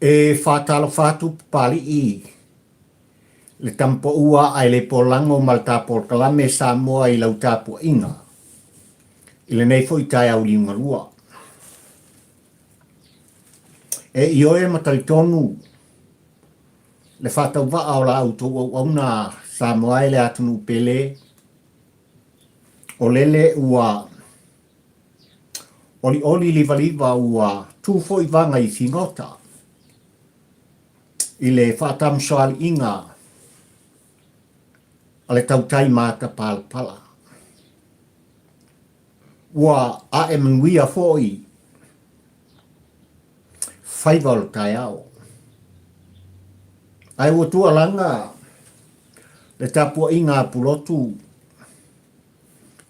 E faatalofa atu Papalii le Tamapaua ae le Polago ma le Tapolokalame Samoa i lau tapuaiga i lenei foi taeao liugalua. E ioe ma talitonu le faatauvaa o la outou auauna Samoa e le atunuu pele, o lele ua Olioli livaliva ua tu foi vaga i figota i le faatamasoaliiga a le tautai matapalapala. Ua ae manuia foi faiva o le taeao. Ae ua tuualaga le tapuaiga a Pulotu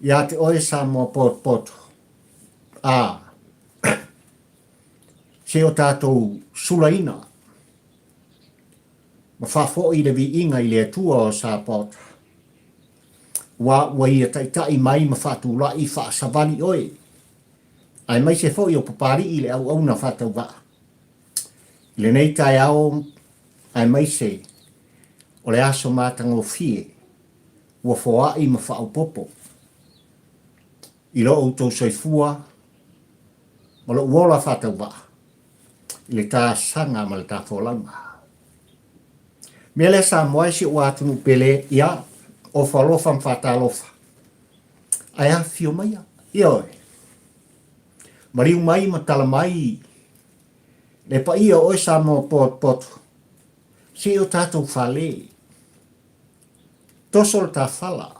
Ia te oe Samoa potopoto, a se o tatou sulaina ma faafoi le viiga i le Atua o Sapaota, aua ua Ia taitai mai ma faatulai faasavali oe, aemaise foi o Papalii le auauna faatauvaa i lenei taeao aemaise o le aso matagofie ua foai ma faaopoopo i lo outou soifua ma lou ola faatauvaa i le tasaga ma le tafolauga. Mea lea Samoa e si ou atunuu pele, ia, ofo alofa ma faatalofa, ae afifio maia, ioe, maliu mai ma tala mai le paia o oe Samoa potopoto, se i o tatou fale. Toso le tafala,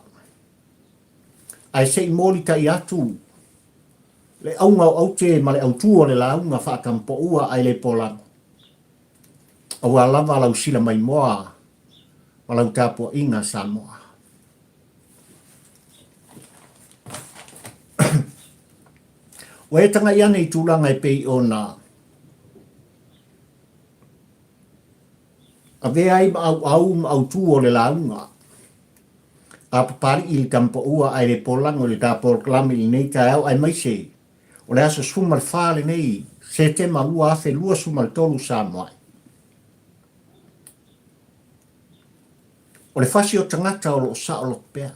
ae se i molitai atu le auga o aute ma le autū o le lauga faatamapaua ae le polago, aua lava lau sila maimoa ma lau tapuaiga Samoa. Ua e tagai ane i tulaga e pei ona Avea ai ma ʻauʻau ma ʻautū o le lauga a Papaliʻi i le Tamapaua ae le polago i le ta polokalame i lenei taeao aemaise o le aso 14 lenei Setema 2023 Samoa. O le fasi o tagata o lo o saoloto pea.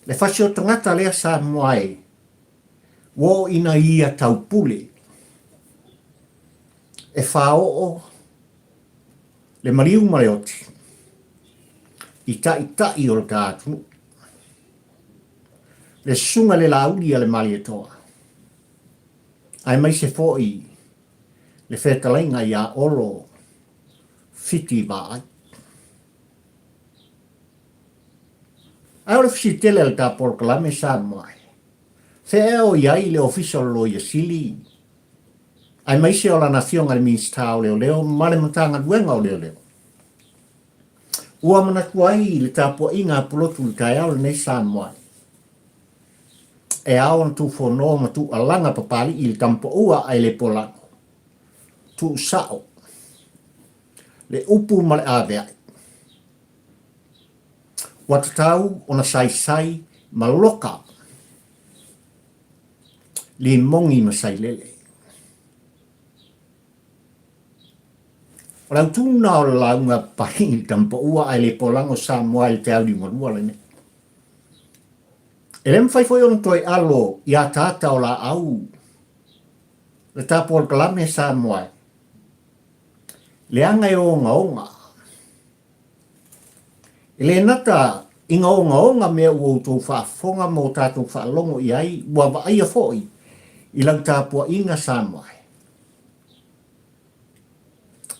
Le fasi o tagata lea Samoa e ua oo ina ia taupule e fāoo le maliu ma le oti i taʻitaʻi o le ta atunuu. Le susuga i le Laauli a le Malietoa, aemaise foi le fetalaiga iā Olo Fiti Vaai. Ae o le fesili tele a le ta polokalame Samoa, fea ea o i ai le Ofisa o le Loia Sili aemaise o lana Afioga i le Minisita o Leoleo ma le Matagaluega o Leoleo? Ua manatu ai le tapuaiga a Pulotu i le taeao lenei Samoa e ao ona tuufono ma tuualaga Papalii i le tamapaua ae le polago. Tuusao le upu ma le aveai. Ua tatau ona saisai ma loka limogi ma sailele. O le autū lena o le lauga pahi i le tamapaua ae le polago Samoa i le te auliugalua lenei. E le mafai foi ona toe alo i ataata o laau le tapolokalame Samoa e leaga e ogaoga. E le nata i ga ogaoga mea ua outou faafofoga ma o tatou faalogo i ai, ua vaaia foi i lau tapuaiga Samoa e.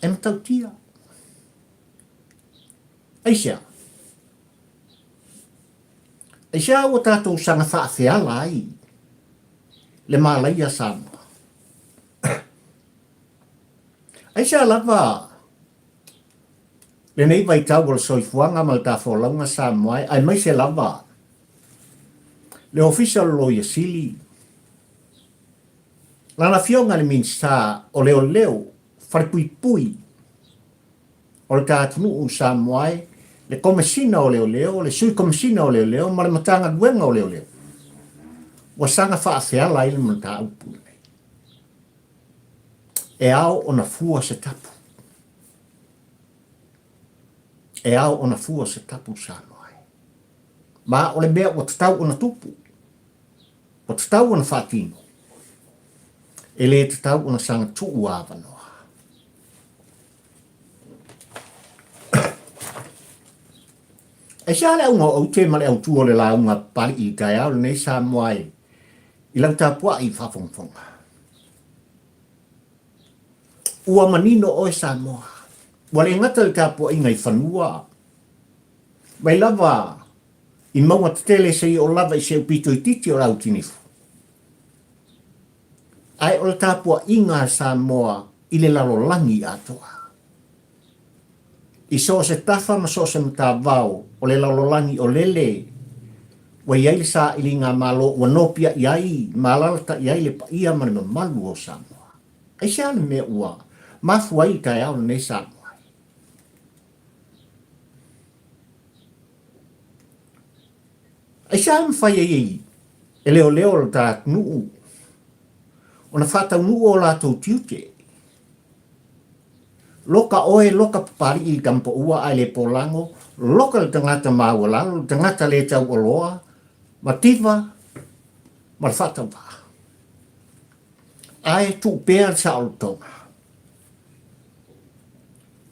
E matautia. Aisea? Aisea ua tatou saga faafeala ai le malaia Samoa? Aisea lava Lenei vaitau o le soifuaga ma le tafolauga Samoa e, aemaise lava le Ofisa o le Loia Sili, lana Afioga i le Minisita o Leoleo, Falepuipui o le ta atunuu Samoa e, le Komesina o Leoleo, le Sui Komesina o Leoleo ma le Matagaluega o Leoleo, ua saga faafeala ai le mataupu lenei. E ao ona fua se tapu. E ao ona fua se tapu Samoa e. Ma o le mea ua tatau ona tupu, ua tatau ona faatino, e lē tatau ona saga tuu avanoa. Aisea le auga o aute ma le autu o le lauga a Papali'i i taeao lenei Samoa e i lau tapua'i faafogafoga? Ua manino oe Samoa, ua le gata i le tapuaiga i fanua, mai lava i mauga tetele seia oo lava i se upito itiiti o le autinifu, ae o le tapuaiga a Samoa i le lalolagi atoa. I so o se tafa ma so o se matavao o le lalolagi o lele ua i ai le sailiga Malo ua nopiai ai ma alalatai ai le paia ma le mamalu o Samoa. Aisea le mea ua mafua ai le taeao lenei Samoa? Aisea e mafai ai e leoleo o le ta atunuu ona faataunuu o latou tiute? Loka oe, loka Papali'i i le tamapaua ae le polago, loka le tagata maualalo, le tagata le taualoa, mativa ma le faatauvaa. Ae tuu pea le saolotoga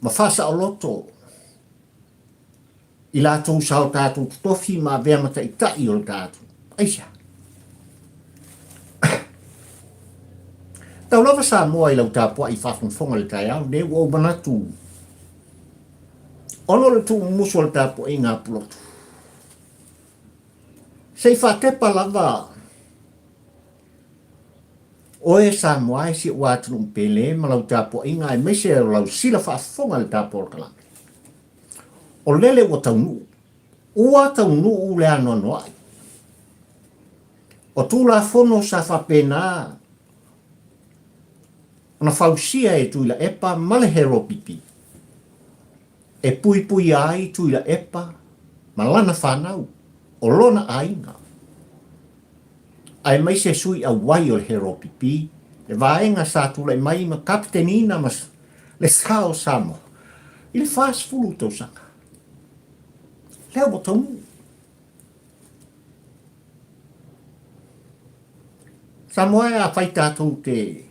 ma faasaoloto i latou sa o tatou totofi ma avea ma taitai o le ta atunuu. Aisea? Tau lava Samoa i lau tapuai faafogafoga i le taeao lenei, ua ou manatu ona o le tuumumusu o le tapuaiga a Pulotu. Se i faatepa lava oe Samoa e si ou atunuu pele ma lau tapuaiga aemaise o lau sila faafofoga i le ta polokalame. O lele ua taunuu, ua taunuu le anoanoai. O Tulafono sa faapena ona fausia e Tuilaepa ma le Heropipi e puipuia ai Tuilaepa ma lana fanau, o lona aiga, aemaise sui auai o le Heropipi, le vaega sa tulai mai ma kapiteniina ma le sa o Samoa i le 40 tausaga. Lea ua taunuu. Samoa e afai tatou te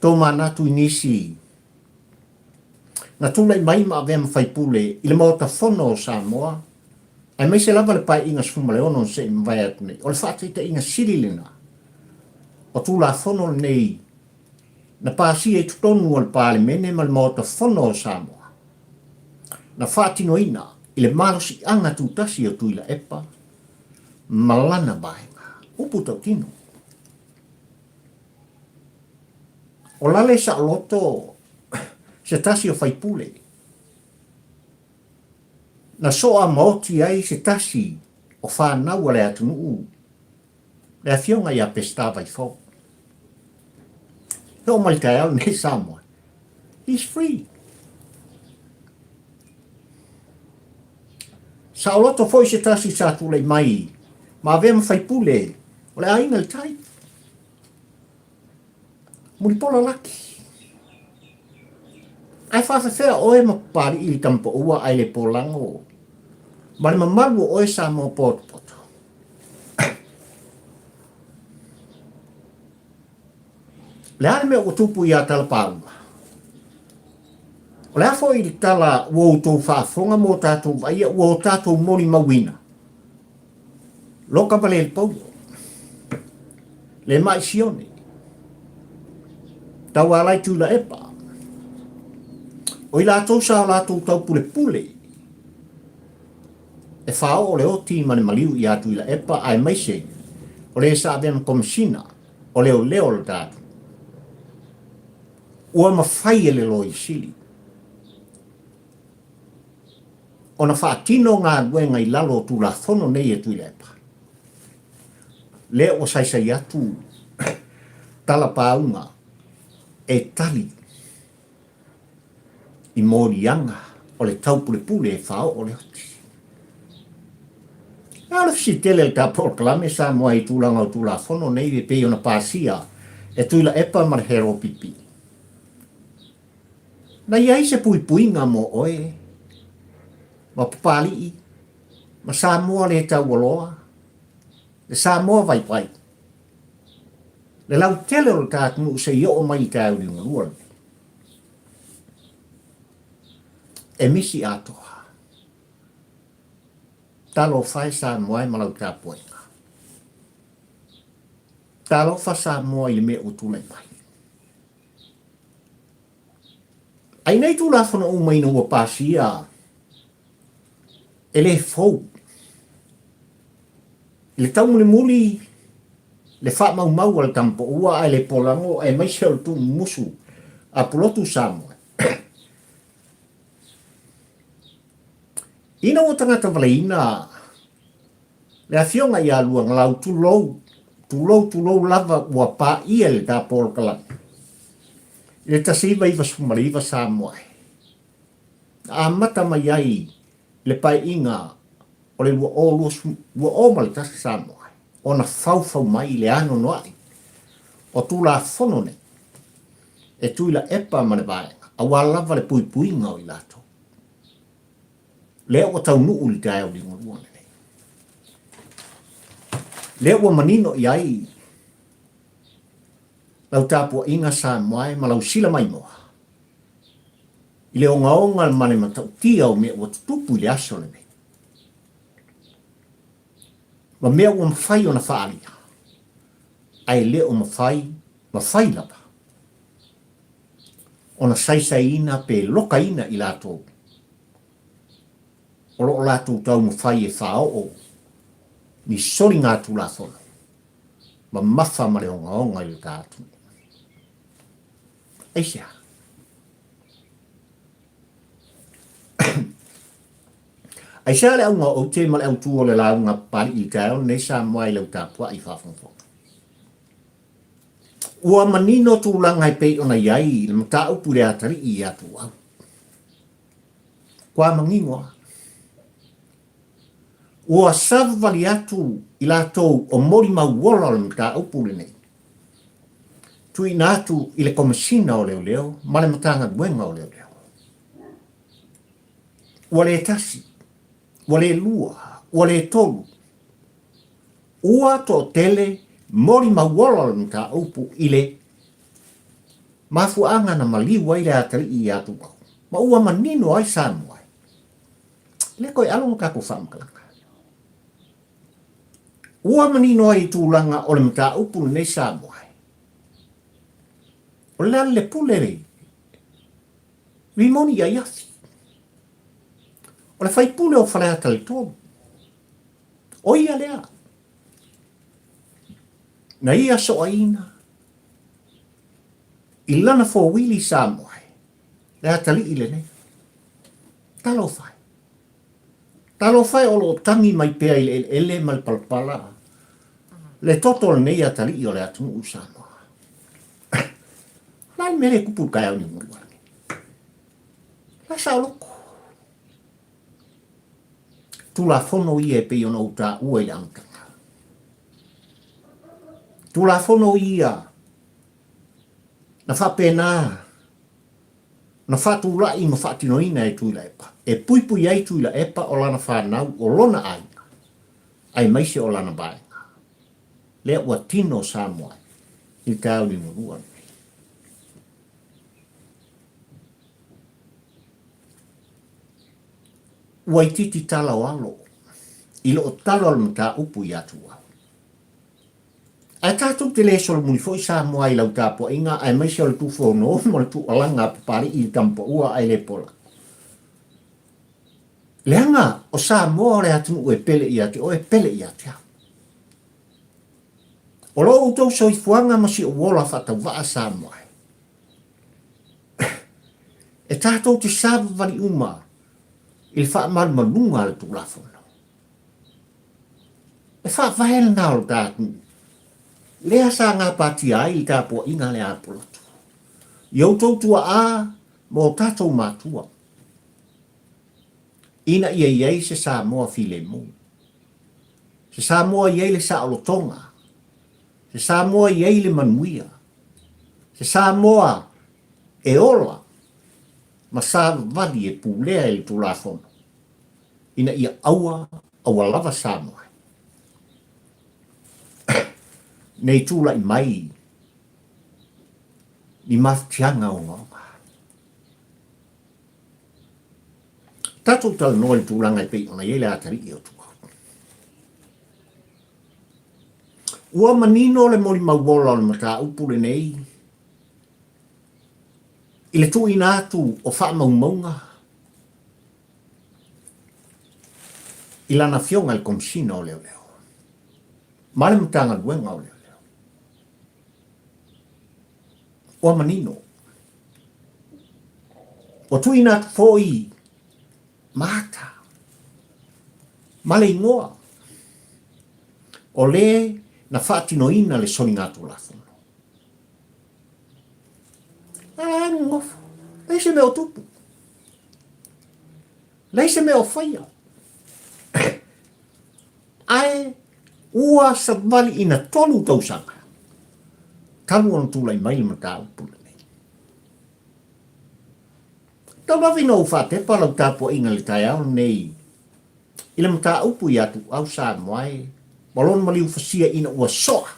tomanatu i nisi na tulai mai ma avea ma faipule i le Maota Fono o Samoa, aemaise lava le Paeaiga 16 na se i mavae atu nei, o le faataitaiga sili lena o Tulafono lenei na pasia i totonu o le Palemene ma le Maota Fono o Samoa, na faatinoina i le malosiaga tutasi o Tuilaepa ma lana vaega. Upu tautino. O Lale Saoloto se tasi o faipule na soa maoti ai se tasi o fanau a le atunuu le afioga ia Peseta Vaifou. E oo mai le taeao lenei Samoa, he's free. Saoloto foi se tasi sa tulai mai ma avea ma faipule o le aiga i le tai. Mulipola laki. Ae faafefea oe ma Papali'i i le tamapaua ae le polago ma le mamalu o oe Samoa potopoto. Le a le mea ua tupu iā Talapāuma? O le a foi le tala ua outou faafofoga ma o tatou vaaia ua o tatou molimauina? Loka ma le paulo. Le mai Sione. Taualai Tuilaepa. O i latou sa o latou taupulepule e faaoo le oti ma le maliu iā Tuilaepa aemaise o le sa avea ma Komesina o Leoleo o le tatou. Ua mafai e le Loia Sili ona faatino galuega i lalo o Tulafono nei a Tuilaepa. Lea ua saisai atu talapāuga e tali i moliaga o le taupulepule e faaoo le oti. A o le fesili tele a le ta polokalame Samoa i tulaga o Tulafono nei e pei ona pasia e Tuilaepa ma le HRPP. Na i ai se puipuiga mo oe, ma Papali'i, ma Samoa le taualoa, le Samoa vaivai, le lautele o le ta atunuu se i oo mai i le taeao liugalua lenei. E misi atoa. Talofa e Samoa e ma lau tapuaiga. Talofa Samoa i le mea ua tulai mai. A i nei Tulafono uma ina ua pasia, e le fou. I le taumulimuli le faamaumau a le Tamapoua ae le polago aemaise o le tuumumusu a Pulotu Samoa. Ina ua tagata valeina le afioga ia Luagalau, tulou, tulou, tulou lava ua paia i le ta polokalame i le 1999 Samoa e na amata mai ai le paeaiga o le 2021 Samoa e ona faufau mai le anoanoai o Tulafono nei e Tuilaepa ma le Vaega aua lava le puipuiga o i latou. Lea ua taunuu i le taeao liugalua lenei. Lea ua manino i ai lau tapuaiga Samoa e ma lau sila maimoa i le ogaoga ma le matautia o mea ua tutupu i le aso lenei. Ma mea ua mafai ona faaalia, ae le o mafai, mafai lava ona saisaiina pe lokaina i latou o lo o latou taumafai e faaoo ni soligatulafono mamafa ma le ogaoga i lo ta atunuu. Aisea? Aisea le auga o aute ma le autu o le lauga Papali'i i le taeao lenei Samoa i lau tapuai faafogafoga? Ua manino tulaga e pei ona i ai le mataupu i le atalii ia Tuuau. Kua manino lava. Ua savavali atu i latou o molimau ola o le mataupu lenei, tuuina atu i le Komesina o Leoleo ma le Matagaluega o Leoleo. Ua le tasi, ua le lua, ua le tolu, Ua toatele molimau ola o le mataupu i le mafuaaga na maliu ai le atalii ia Tuuau, ma ua manino ai Samoa e le toe alo ma tatou faamatalaga. Ua manino ai i tulaga o le mataupu lenei Samoa e o le a le pule le Rimoni ia Iafi. O le faipule o Faleata le 3. ʻO ia lea na ia soaina i lana fowili Samoa e, le atalii lenei. Talofa e. Talofa e o lo o tagi mai pea i le eleele ma le palapala le toto o lenei atalii o le atunuu Samoa. O le a le mea lea e tupu i le taeao nei mulimuli? O le a saoloko? Tulafono ia e pei ona ou taua i le amataga. Tulafono ia na faapena na faatulai ma faatinoina e Tuilaepa, e puipui ai Tuilaepa o lana fanau, o lona aiga, aemaise o lana vaega. Lea ua tino Samoa i le taeao liugalua lenei. Ua itiiti tala o alo i loo tala o le mataupu ia Tuuau. Ae tatou te le solomuli foi Samoa i lau tapuaiga aemaise o le tufono ma le tuualaga a Papali'i i le Tamapaua ae le pola. Leaga o Samoa o le atunuu e pele ia te oe, pele ia te au. O lo outou soifuaga ma si ou ola faatauvaa Samoa e. E tatou te savavali uma i le faamalumaluga a le Tulafono. E faavae lena o le ta atunuu, lea sa gapatia ai le tapuaiga a le Apoloto, i outou tuaa ma o tatou matua, ina ia i ai se Samoa filemu, se Samoa i ai le saolotoga, se Samoa i ai le manuia, se Samoa e ola. ma savavali e pulea e le Tulafono ina ia aua, aua lava Samoa nei tulai mai ni mafatiaga ogaoga. Tatou talanoa i le tulaga e pei ona i ai le atalii o Tuau. Ua manino le molimau ola o le mataupu lenei i le tuuina atu o faamaumauga i lana Afioga i le Komesina o Leoleo ma le Matagaluega o Leoleo. Ua manino. Ua tuuina atu foi ma ata ma le igoa o le na faatinoina le soligatulafono. Ala e nonofo, leai se mea o tupu. Leai se mea o faia. Ae ua savali ina 3 tausaga talu ona tulai mai le mataupu lenei. Tau lava ina ou faatepa lau tapuaiga i le taeao lenei i le mataupu ia Tuuau Samoa e ma lona maliu fasia ina ua soa.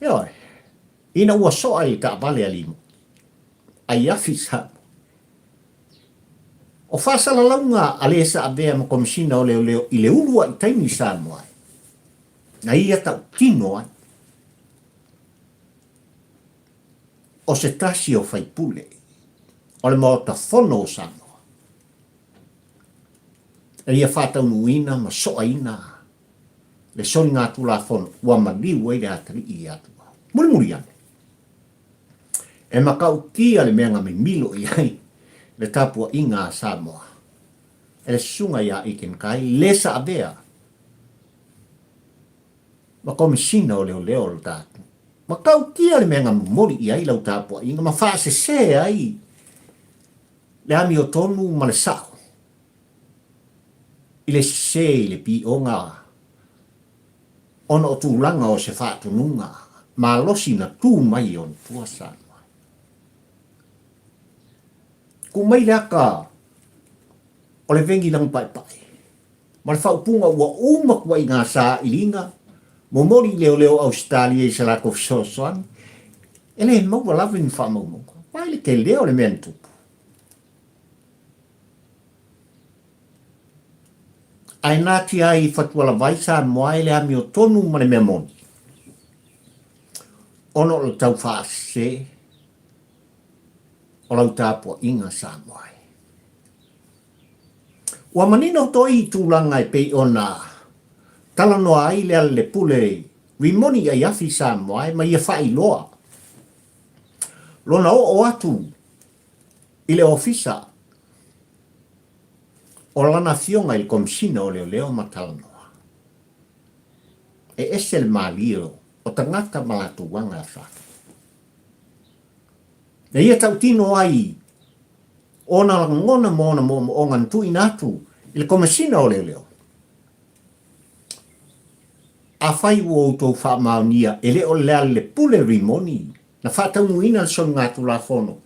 Ioe, ina ua soa i le taavale a Limo, Aiafi Samoa. O faasalalauga a le sa avea ma Komesina o Leoleo i le uluai taimi i Samoa e, na ia tautino ai o se tasi o faipule o le Maota Fono o Samoa e ia faataunuuina ma soaina le soligatulafono ua maliu ai le atalii ia Tuau. Mulimuli ane, e matautia le mea na mimilo i ai le tapuaiga a Samoa e le susuga ia Aiken Kai le sa avea ma Komesina o Leoleo o le tatou. Matautia le mea na momoli i ai lau tapuaiga ma faasese ai le amiotonu ma le sao i le sese i le pioga ona o tulaga o se faatonuga malosi na tu mai i ona tua Samoa. Ku mai le aka o le vengi lagipaepae ma le faaupuga ua uma kuaiga sailiga momoli i leoleo Ausetalia i se latou fesoasoani, e le maua lava ni faamaumauga. Vaai le tele o le mea na tupu. Ae natia ai i Fatualavai Samoa e le amiotonu ma le mea moni, ona o le tau faasese o lau tapuaiga Samoa e. Ua manino toi i tulaga e pei ona talanoa ai le Alelepule Rimoni i Aiafi Samoa e ma ia faailoa lona oo atu i le ofisa o lana afioga i le Komesina o Leoleo ma talanoa. E ese le malie o tagata ma latou aga e fatu. Na ia tautino ai ona lagona ma ona moomooga na tuuina atu i le Komesina o Leoleo. Afai ua outou faamaonia e le o le Alelepule Rimoni na faataunuuina le soligatulafono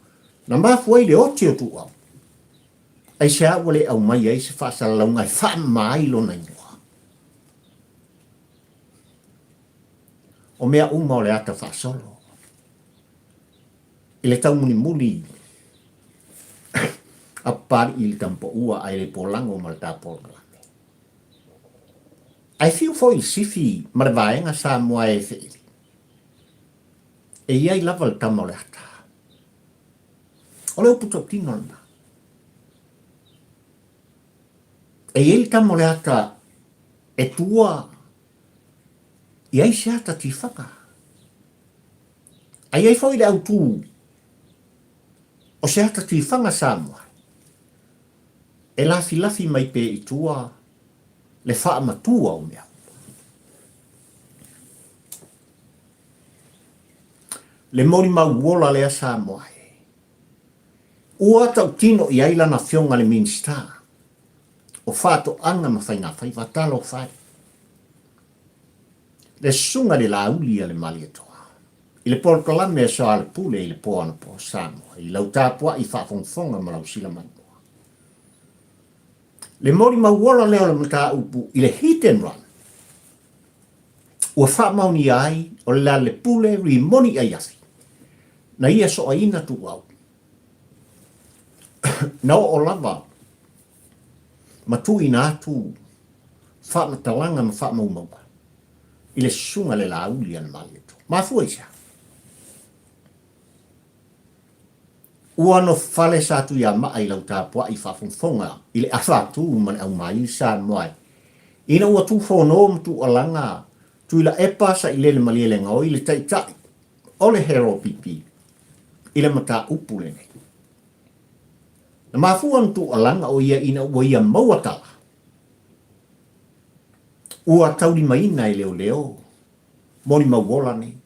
na mafua ai le oti o Tuuau, aisea ua le aumai ai se faasalalauga e faamama ai lona igoa? O mea uma o le ata faasolo i le taumulimuli a Papali'i i le Tamapaua ae le polago ma le tapolgalame. Ae fiu foi i le sifi ma le vaega Samoa e feili. E i ai lava le tama o le ata. O le upu tautino lena. E i ai le tama o le ata e tua i ai se ata tifaga. A i ai foi le autū o se ata tifaga Samoa e lafilafi mai pea i tua le faamatua o mea uma. Le molimau ola lea Samoa e. Ua tautino i ai lana afioga le Minisita o Faatoaga ma Faigafaiva, talofa e. Le susuga i le Laauli a le Malietoa. I le polokalame a Soalepule i le po anapo Samoa, i lau tapuai faafogafoga ma lau silamaimoa. Le molimau ola lea o le mataupu i le hit and run, ua faamaonia ai o le Lealepule Rimoni Aiafi na ia soaina tuuau. Na oo lava ma tuuina atu faamatalaga ma faamaumauga i le susuga le Laauli a le Malietoa. Mafua i se a? Ua nofofale sa Tuiamaa i lau tapuai faafogafoga i le afa-atu ma le aumai Samoa e ina ua tufono ma tuualaga Tuilaepa Sailele Malielegaoi le Taitai o le HRPP i le mataupu lenei. Na mafua ona tuualaga o ia ina ua ia maua tala ua taulimaina e leoleo molimau ola nei.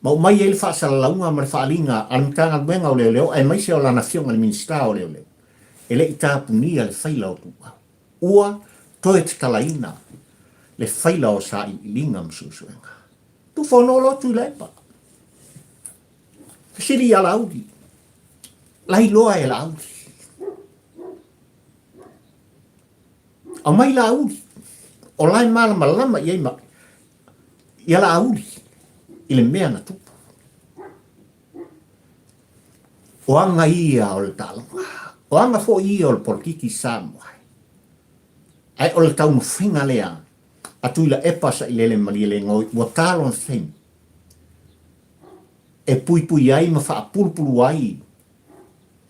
Ma aumai ai le faasalalauga ma le faaaliga a le Matagaluega o Leoleo aemaise o lana Afioga i le Minisita o Leoleo, e le i tapunia le faila o Tuuau. Ua toe tatalaina le faila o sailiiliga ma suesuega. Tufono loa Tuilaepa. Fesili ia Laauli. Lailoa e Laauli. Aumai Laauli. O la e malamalama i ai ma ia Laauli i le mea na tupu. O aga ia o le taaloga. O aga foi ia o le polokiki Samoa. Ae o le taumafaiga lea a Tuilaepa Sailele Malielegaoi ua ta lona taimi e puipui ai ma faapulupulu ai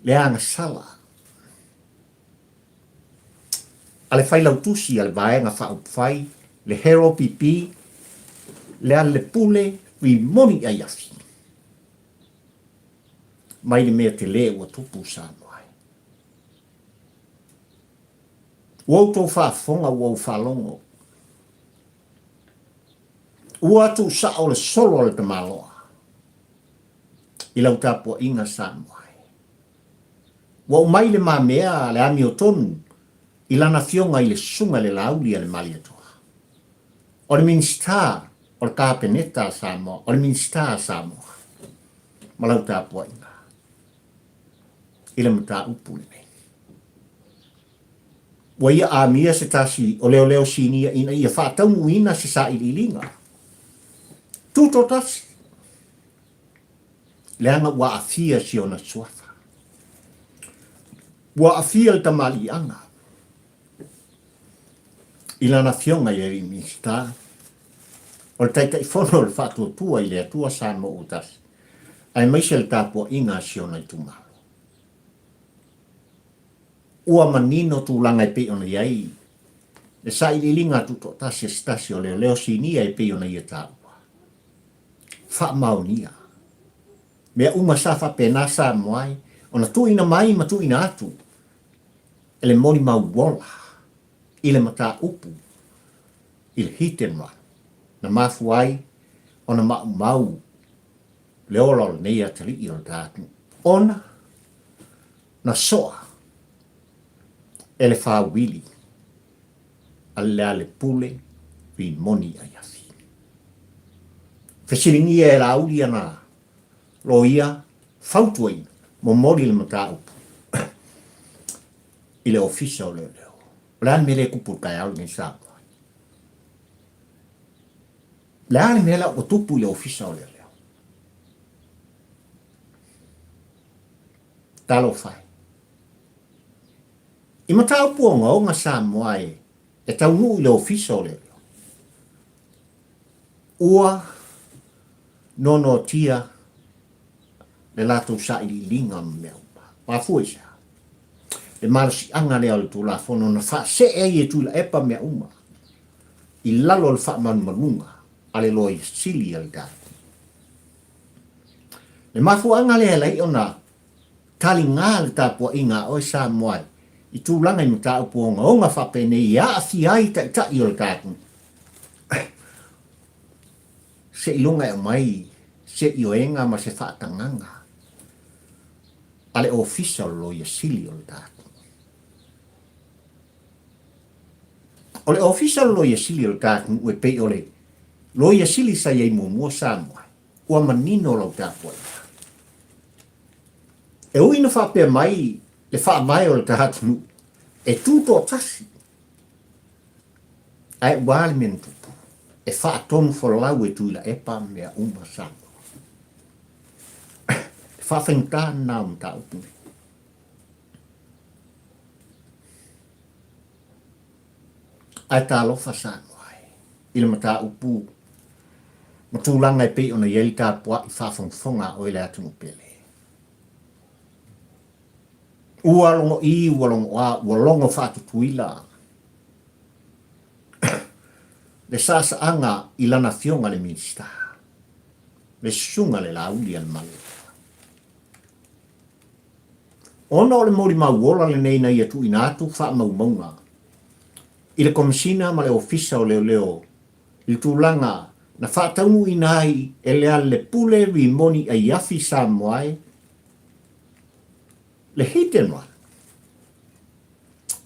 le agasala a le Failautusi a le Vaega Faaupufai, le HRPP, Lealailepule Rimoni Aiafi, mai le mea tele ua tupu Samoa ai. Ua outou faafofoga, ua ou faalogo. Ua tuusao le solo a le tamaloa i lau tapuaiga Samoa e. Ua aumai le mamea a le amiotonu i lana afioga i le Susuga i le Laauli a le Malietoa. O le Minisita o le Kapeneta a Samoa, o le Minisita a Samoa ma lau tapuaiga i le mataupu lenei. Ua ia amia se tasi o leoleo sinia ina ia faataunuuina se sailiiliga tutoatasi, leaga ua aafia si ona suafa. Ua aafia le tamaliiaga i lana afioga i le Minisita o le Taitaifono o le Faatuatua i le Atua Samoa ua Tasi, aemaise le tapuaiga a si ona itumalo. Ua manino tulaga e pei ona i ai le sailiiliga tutoatasi a se tasi o leoleo sinia e pei ona ia taua. Faamaonia. Mea uma sa faapena Samoa ai ona tuuina mai ma tuuina atu e le molimau ola i le mataupu i le hit and run na mafua ai ona maumau le ola o lenei atalii o le ta atunuu ona na soa e le faauili a le Lealepule Rimoni Aiafi. Fesiligia e Laauli ana loia fautuaina momoli le mataupu i le Ofisa o Leoleo. O le a le mea lea e tupu i le taeao lenei Samoa? Le a le mea la ua tupu i le Ofisa o Leoleo? Talofa e. I mataupu ogaoga Samoa e e taunuu i le Ofisa o Leoleo, ua nonoatia le latou sailiiliga ma mea uma. Mafua i se a? Le malosiaga lea o le Tulafono na faasee ai e Tuilaepa mea uma i lalo o le faamalumaluga a le Loia Sili a le tatou. Le mafuaaga lea e ala ai ona taliga le tapuaiga a oe Samoa i tulaga i mataupu ogaoga faapenei e aafia ai taitai o le tatou seiloga e aumai se ioega ma se faatagaga a le Ofisa o le Loia Sili o le tatou. O le Ofisa o le Loia Sili o le tatou e pei o le Loia Sili sa i ai muamua Samoa, ua manino lau tapuaiga. E ui ina faapea mai le faavae o le ta atunuu, e tu toatasi, ae ua a le mea na tupu? E faatonu folau e Tuilaepa mea uma Samoa. Le faafaigata lena o mataupu nei. Ae talofa Samoa e i le mataupu ma tulaga e pei ona i ai le tapuai faafogafoga a oe le atunuu pele. Ua logo i, ua logo a, ua logo faatutuila le saasaaga i lana afioga le Minisita, le susuga le Laauli a le Malo. Ona o le molimau ola lenei na ia tuuina atu faamaumauga i le Komesina ma le Ofisa o Leoleo i le tulaga na faataunuuina ai e Lealailepule Rimoni Aiafi Samoae le hit and run.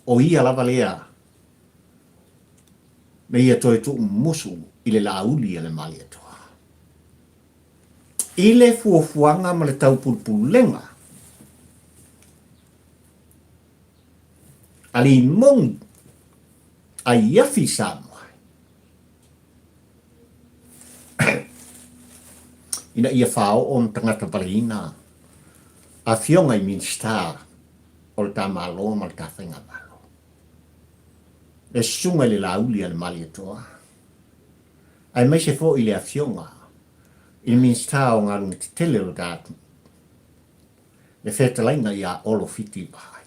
O ia lava lea na ia toe tuumumusu i le Laauli a le Malietoa. I le fuafuaga ma le taupulepulega a Limoni Aiafi Samoa ina ia faaoo ma tagata valeina afioga i Minisita o le ta Malo ma le ta Faigamalo. Le susuga i le Laauli a le Malietoa aemaise foi le Afioga i le Minisita o Galuega Tetele o le ta atunuu, le fetalaiga ia Olo Fiti Vaai.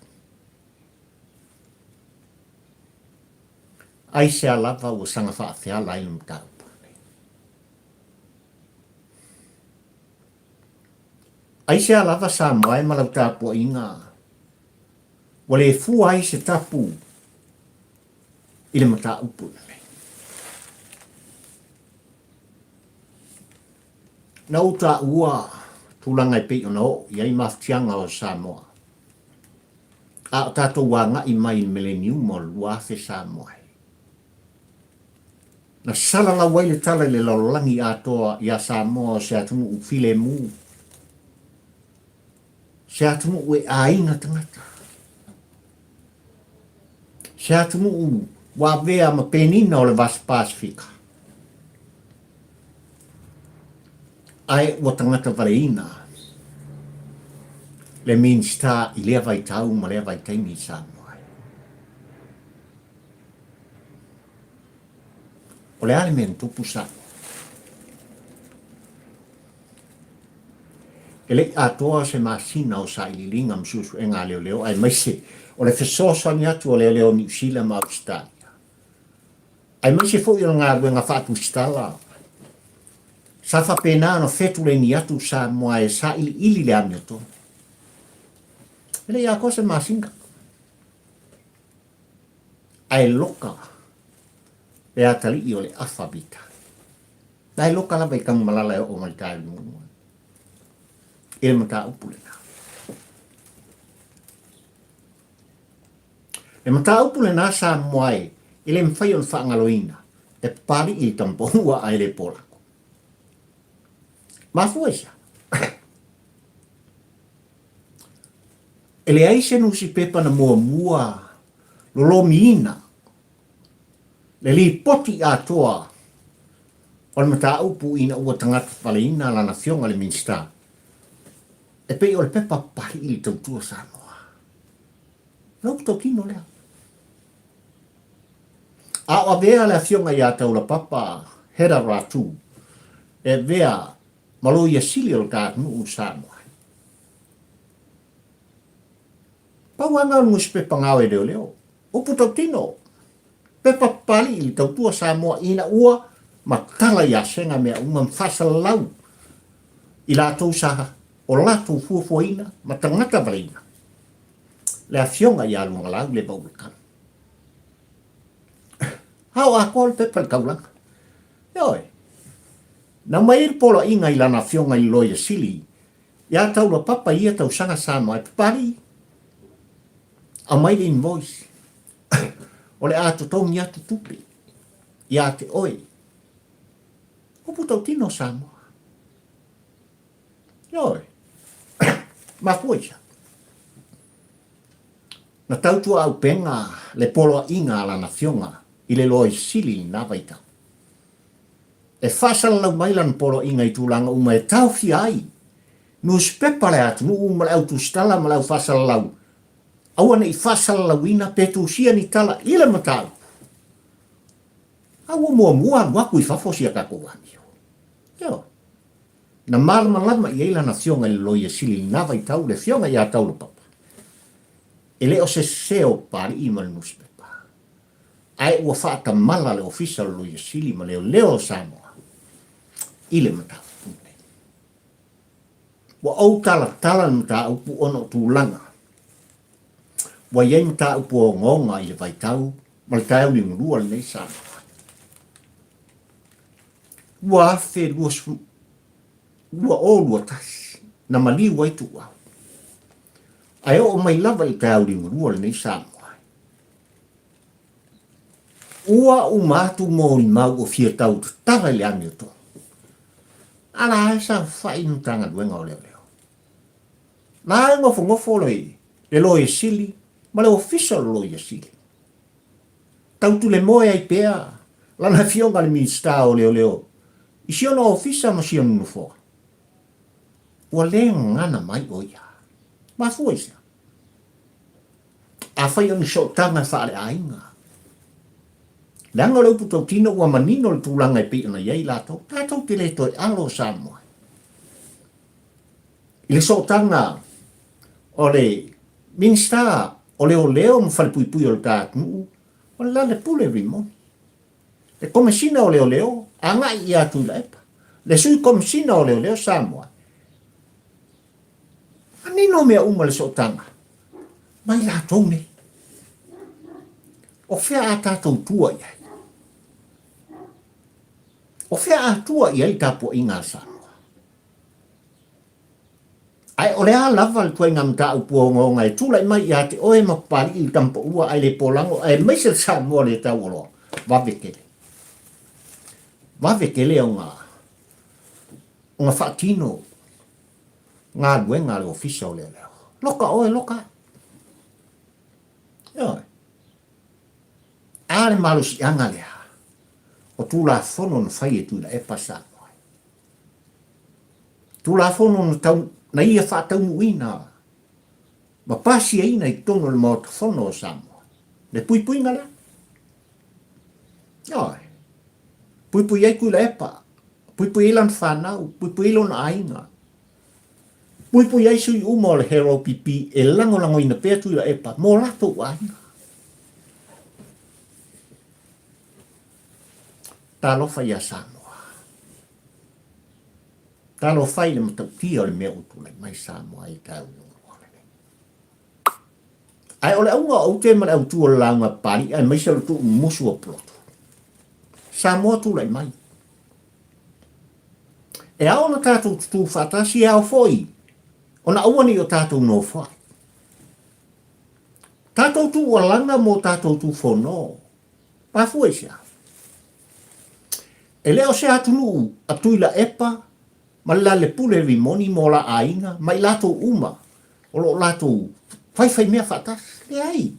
Aisea lava ua saga faafeala ai le mataupu lenei? Aisea lava Samoa e ma lau tapuaiga ua le fua ai se tapu i le mataupu lenei. Na ou taua tulaga e pei ona oo i ai mafatiaga o Samoa, a o tatou agai mai i le meleniuma o le 2000 Samoa e. Na salalau ai le tala i le lalolagi atoa iā Samoa o se atunuu filemu, se atunuu e aiga tagata. Se atunuu ua avea ma penina o le Vasa Pasefika, ae ua tagata valeina le Minisita i lea vaitau ma lea vaitaimi i Samoa ai. O le a le mea na tupu Samoa? E le i atoa se masina o sailiiliga ma suesuega a leoleo aemaise o le fesoasoani atu a leoleo o Niu Sila ma Ausetalia, aemaise foi o le galuega faatusitala sa faapena ona fetuleini atu Samoa e sailiili le amiotonu. E le i atoa se masina, ae loka le atalii o le afa vita. Na e loka lava i Tanumalala e oo mai tae muamua i le mataupu lena. Le mataupu lena Samoa e, e le mafai ona faagaloina e papalii i le tamapaua ae le polako. Mafua i sea? E leai se nusipepa na muamua lolomiina le lipoti atoa o le mataupu ina ua tagata faleina lana afioga i le Minisita, e pei o le pepa papalii i le Tautua Samoa. Na upu tautino lea. A o avea le afioga ia Taulapapa Hera Ratu e avea ma loia sili o le ta atunuu Samoa. Pau lava na o le nusipepa gao e leoleo. Upu tautino, pepa papalii i le tautua Samoa ina ua matala i asega mea uma ma faasalalau i latou sa o latou fuafuaina ma tagata valeina le afioga ia Luagalau le Vaulakano. Ao atoa le pepa i le taulaga. Ioe. Na aumai ai le poloaiga i lana afioga i le Loia Sili ia Taulapapa i ia tausaga Samoa e papalii. Aumai le invoice. O le a totogi atu tupe ia te oe. Upu tautino o Samoa. Ioe. Mafua i se aha? Na tautuaupega le poloaiga a lana afioga i le Loia Sili i lena vaitau. E faasalalau mai lana poloaiga i tulaga uma e taofia ai nusipepa a le atunuu ma le au tusitala ma le au faasalalau, aua ne i faasalalauina pe tusia ni tala i le mataupu. A ua muamua alu atu i fafo si a tatou amio. Ioe. Na malamalama i ai lana afioga i le Loia Sili i lena vaitau, le afioga ia Taulapapa. E le o se sese o Papalii ma le nusipepa, ae ua faatamala le Ofisa o le Loia Sili ma Leoleo o Samoa i le mataupu lenei. Ua ou talatala le mataupu ona o tulaga ua i ai mataupu ogaoga i le vaitau ma le taeao liugalua lenei Samoa. 2020 2021 na maliu ai Tuuau. Ae oo mai lava i le taeao liugalua lenei Samoa. Ua uma atu molimau ua fia tau tatala i le amiotonu. A la e saofai le Matagaluega o Leoleo. La e nofonofo le Loia Sili ma le Ofisa o le Loia Sili. Tautulemoe ai pea lana afioga i le Minisita o Leoleo i si ona ofisa ma si ona nofoa. Ua le gagana mai ʻo ia. Mafua i sea? Afai o ni sootaga faaleaiga, leaga o le upu tautino ua manino le tulaga e pei ona i ai latou, tatou te le toe alo Samoa i le sootaga o le Minisita o Leoleo ma Falepuipui o le ta atunuu, o le Lalepule Rimoni. Le Komesina o Leoleo agai ia Tuilaepa, le Sui Komesina o Leoleo Samoa. Manino mea uma le sootaga mai latou nei. O fea a tatou tua i ai? O fea a tua i ai le tapuaiga a Samoa? Ae o le a lava le ituaiga mataupu ogaoga e tulai mai ia te oe ma Papalii le Tamapaua ae le Polago aemaise le Samoa le taualoa, vave tele. Vave tele ona ona faatino galuega a le Ofisa o Leoleo. Loka oe, loka au. Ioe. A le malosiaga lea o Tulafono na fai e Tuilaepa Samoa. Tulafono na tau, na ia faataunuuina ma pasiaina i totonu o le Maota Fono o Samoa. Le puipuiga lea. Ioe. Puipui ai Tuilaepa, puipui ai lana fanau, puipui ai lona aiga. Puipui ai sui uma o le HLPP e lagolagoina pea Tuilaepa mo latou aiga. Talofa ia Samoa. Talofa i le matautia o le mea ua tulai mai Samoa i taeao liugalua lenei. Ae o le auga o aute ma le autu o le lauga Papalii aemaise o le tuumumusu o Pulotu. Samoa tulai mai. E ao ona tatou tutū faatasi, e ao foi ona aua ne i o tatou nofoai. Tatou tuualana mo tatou tufono. Mafua i se a? E le o se atunuu a Tuilaepa ma le Lalepule Rimoni mo la aiga ma i latou uma o lo o latou faifaimea faatasi. Leai.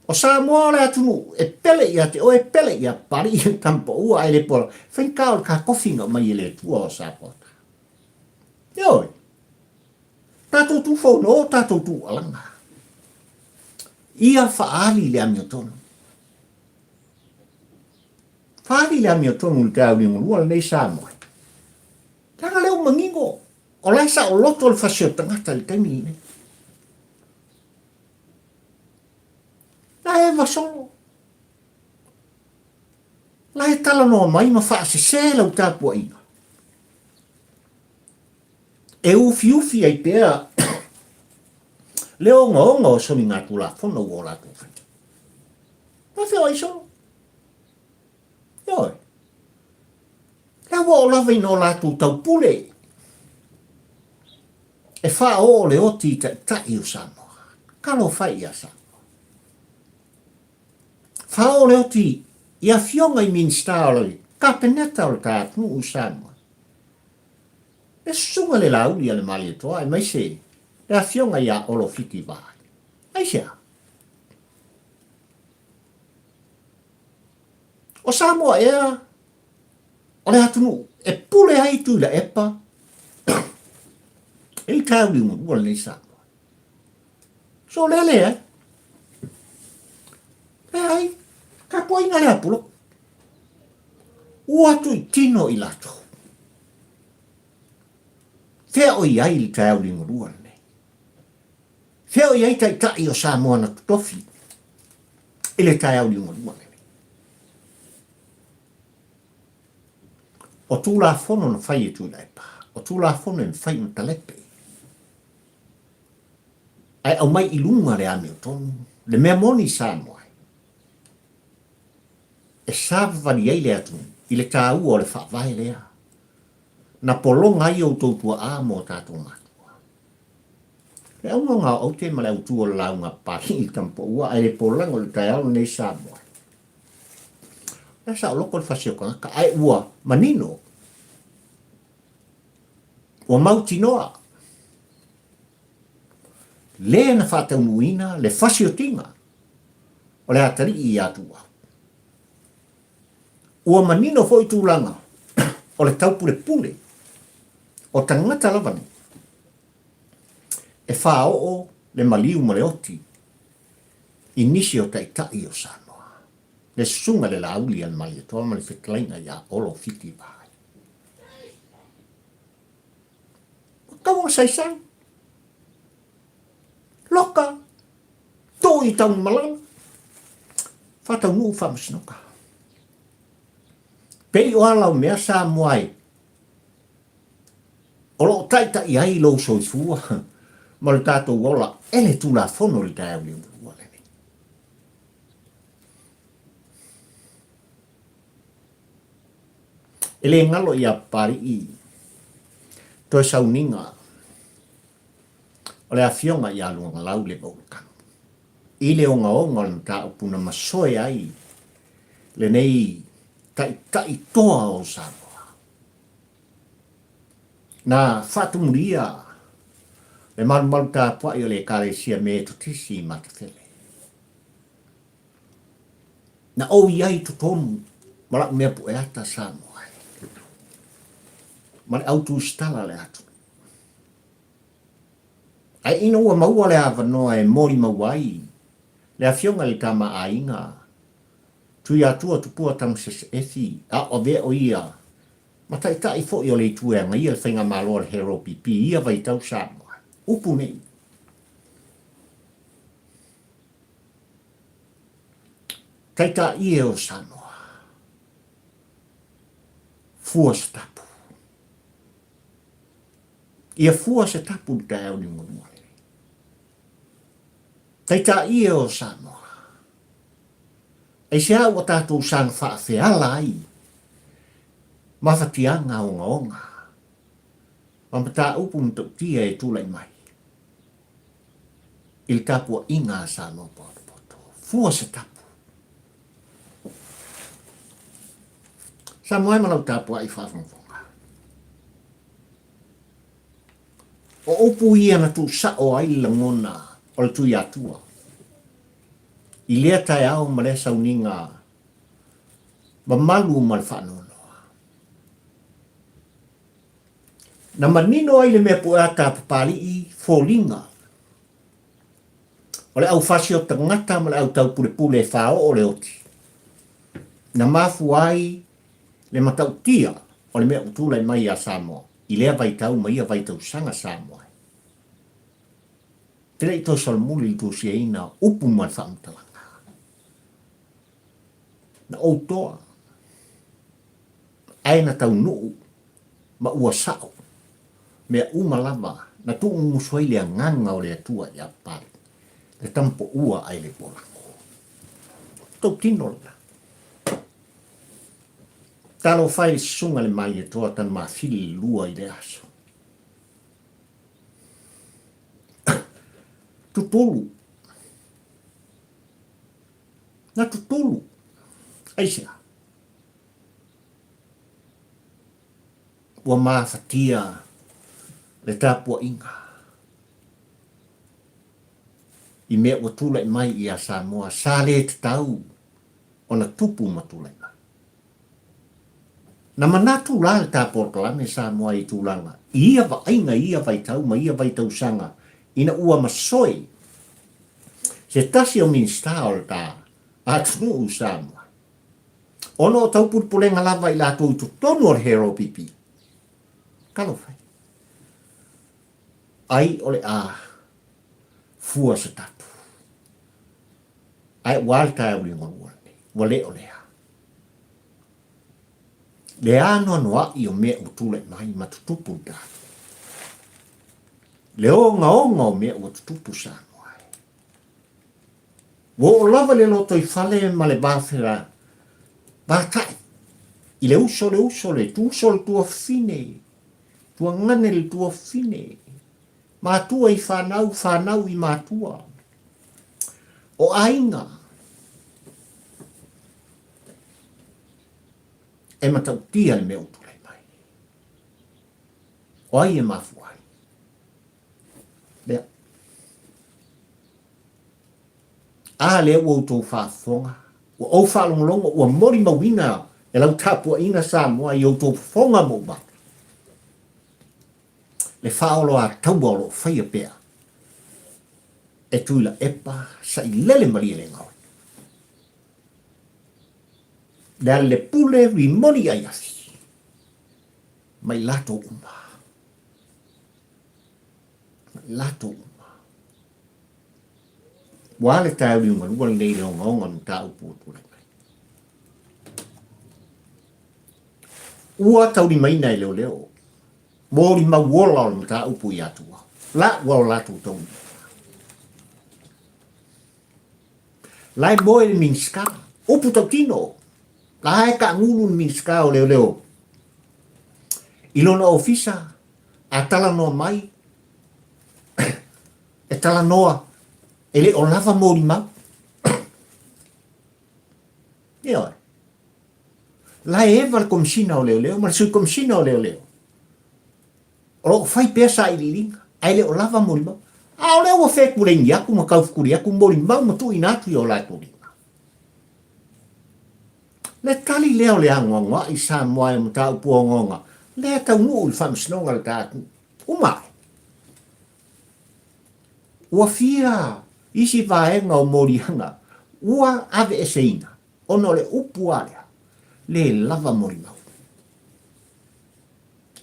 O Samoa o le atunuu e pele ia te oe, e pele ia Papalii le tama paua ae le pola. Faigata o le takofi na aumai e le Atua o Samoa. Ioe. Tatou tufono, tatou tuualaga. Ia faaali le amiotonu. Faaali le amiotonu i le taeao liugalua lenei Samoa. Leaga lea ua manino, o la e saoloto le fasi o le tagata i le taimi lenei. La e vasolo. La e talanoa mai ma faasese lau tapuaiga. E ufiufi ai pea le ogaoga o soligatulafono ua o latou faia. Na feoai solo. Ioe. La ua oo lava ina o latou taupule e faaoo le oti i taitai o Samoa. Talofa e ia Samoa. Faaoo le oti i afioga i Minisita o le. Kapeneta o le ta atunuu i Samoa, le susuga i le Laauli a le Malietoa aemaise le Afioga ia Olo Fiti Vaai. Aisea? O Samoa ea o le atunuu e pule ai Tuilaepa i le taeao liugalua lenei Samoa. So lea leai. Leai. Tapuaiga le apulo. Ua tuitino i latou. Fea o i ai le taeao liugalua lenei? Fea o i ai taitai o Samoa na totofi i le taeao liugalua lenei? O Tulafono na fai e Tuilaepa, o Tulafono e mafai ona talepe, ae aumai i luga le amiotonu, le mea moni i Samoa, e savavali ai le atunuu i le taua o le Faavae lea na pologa ai outou tuaa ma o tatou matua. Le auga o aute ma le autu o le lauga a Papalii i le Tamapoua ae le polaga o le taeao lenei Samoa. O lea saoloko le fasi o tagata, ae ua manino, ua mautinoa, le na faataunuuina le fasiotiga o le atalii ia Tuuau. Ua manino foi tulaga o le taupulepule o tagata lava nei e faaoo le maliu ma le oti i nisi o taitai o Samoa, le Susuga i le Laauli a le Malietoa ma le Fetalaiga ia Olo Fiti Vaai. Ua tau ona saisai. Loka, tuu i Tanumalala, faataunuu faamasinoga. Pei o ala o mea Samoa e O lo o taitai ai lou soifua ma lo tatou ola e le Tulafono i le taeao liugalua lenei. E le galo ia Papalii toe sauniga o le afioga ia Luagalau le Vaulakanu i le ogaoga o le mataupu na masoe ai lenei taitai toa o Samoa. Na faatumulia le malumalu tapuai o le Ekalesia Metotisi i Matafele. Na ou i ai i totonu ma la'u mea pueata Samoa ai, ma le au tusitala a le atunuu. Ae ina ua maua le avanoa e molimau ai le afioga i le Tama a Aiga, Tuiatua Tupua Tamasese Efi, a o avea o ia ma taitai foi o le itu e agaia le faigamalo a le Hero PP i ia vaitau Samoa. Upu nei. Taitai e o Samoa. Fua se tapu. Ia fua se tapu i taeao liugalua lenei. Taitai e o Samoa. Aisea ua tatou saga faafeala ai mafatiaga ogaoga ma mataupu matautia e tulai mai i le tapuaiga a Samoa potopoto? Fua se tapu. Samoa e ma lau tapuai faafogafoga. O upu ia na tuusao ai le lagona o le Tuiatua i lea taeao ma lea sauniga mamalu ma le faanoanoa. Na manino ai le mea pueata a Papalii foliga o le aufasi o tagata ma le au taupulepule e faaoo le oti. Na mafua ai le matautia o le mea ua tulai mai ia Samoa i lea vaitau ma ia vaitausaga Samoa. E le i toe solomuli le tusiaina o upu ma le faamatalaga. Na ou toa, ae na taunuu ma ua sao mea uma lava na tuumumusu ai le agaga o le Atua ia Papalii, le tama poua ae le polago. Tou tino lena. Talofa e le susuga i le Malietoa Tanumafili le lua i lea aso. Tutulu. Na tutulu. Aisea? Ua mafatia le tapuaiga i mea ua tulai mai ia Samoa sa le tatau ona tupu ma tulai mai. Na manatu la le ta polokalame Samoa i tulaga i ia vaaiga i ia vaitau ma ia vaitausaga ina ua masoe se tasi o Minisita o le ta atunuu Samoa ona o taupulepulega lava i latou i totonu o le HRPP. Talofa e. Ai o le a fua se tapu. Ae ua a le taeao liugalua lenei, ua le o lea. Le anoanoai o mea ua tulai mai ma tutupu i tatou. Le ogaoga o mea ua tutupu Samoa e. Ua oo lava le lotoifale ma le vafela vatai i le uso le uso le tuuso le tuafafine, tuagane le tuafafine, matua i fanau, fanau i matua. O aiga e matautia le mea ua tulai mai. O ai e mafua ai? Lea. A lea ua outou faafofoga, ua ou faalogologo, ua molimauina e lau tapuaiga Samoa i outou fofoga ma ou mata, le faaoloataua o lo o faia pea e Tuilaepa Sailele Malielegaoi. Lealailepule Rimoni Aiafi ma i latou uma. Ma i latou uma. Ua a le taeao liugalua lenei i le ogaoga o le mataupu ua tulai mai. Ua taulimaina e leoleo molimau ola o le mataupu ia Tuau. La ua o latou taunuu. La e moe le Minisita, upu tautino, la e taagulu le Minisita o Leoleo i lona ofisa, a talanoa mai, e talanoa, e le o lava molimau. Ioe. La e eva le Komesina o Leoleo ma le Sui Komesina o Leoleo. O lo o fai pea sailiiliga, ae le o lava molimau. A o lea ua fetuleini atu ma taufetuli atu molimau ma tuuina atu i o latou lima. Le tali lea o le anoanoai Samoa e mataupu ogaoga, lea e taunuu i le faamasinoga le ta atunuu. Uma ae. Ua fia isi vaega o moliaga ua aveeseina ona o le upu a lea, le lava molimau.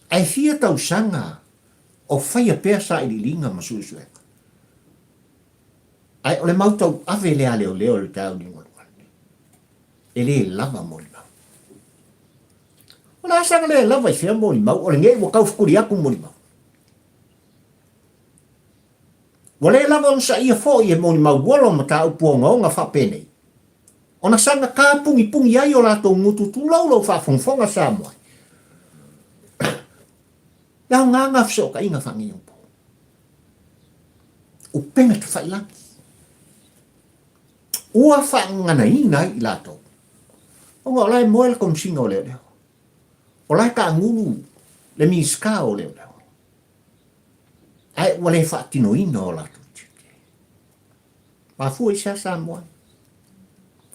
Ae fia tausaga o faia pea sailiiliga ma suesuega. Ae o le mau tauave lea a leoleo i le taeao liugalua lenei, e le lava molimau. O le a saga le lava i fea molimau, o lenei ua taufetuli atu molimau. Ua le lava onosaia foi e molimau olo mataupu ogaoga faapenei, ona saga tapunipuni ai o latou gutu tulou lou faafogafoga Samoa. Le aoga na fesootaiga faaneionapo. Upega tafailagi. Ua faagaganaina ai i latou. Ona o la e moe le Komesina o Leoleo. O la e taagulu le Minisita o Leoleo. Ae ua le faatinoina o latou tiute. Mafua i se a Samoa?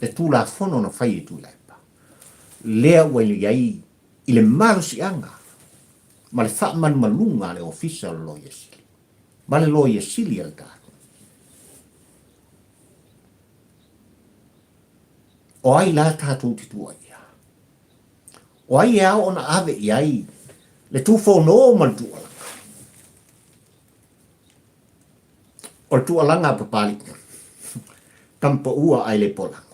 Le Tulafono na fai e Tuilaepa, lea ua i ai i le malosiaga ma le faamalumaluga a le Ofisa o le Loia Sili ma le Loia Sili a le tatou. O ai la tatou te tuuaia? O ai e ao ona ave i ai le tufono ma le tuualaga? O le tuualaga a Papalii, Tamapaua ae le Polago.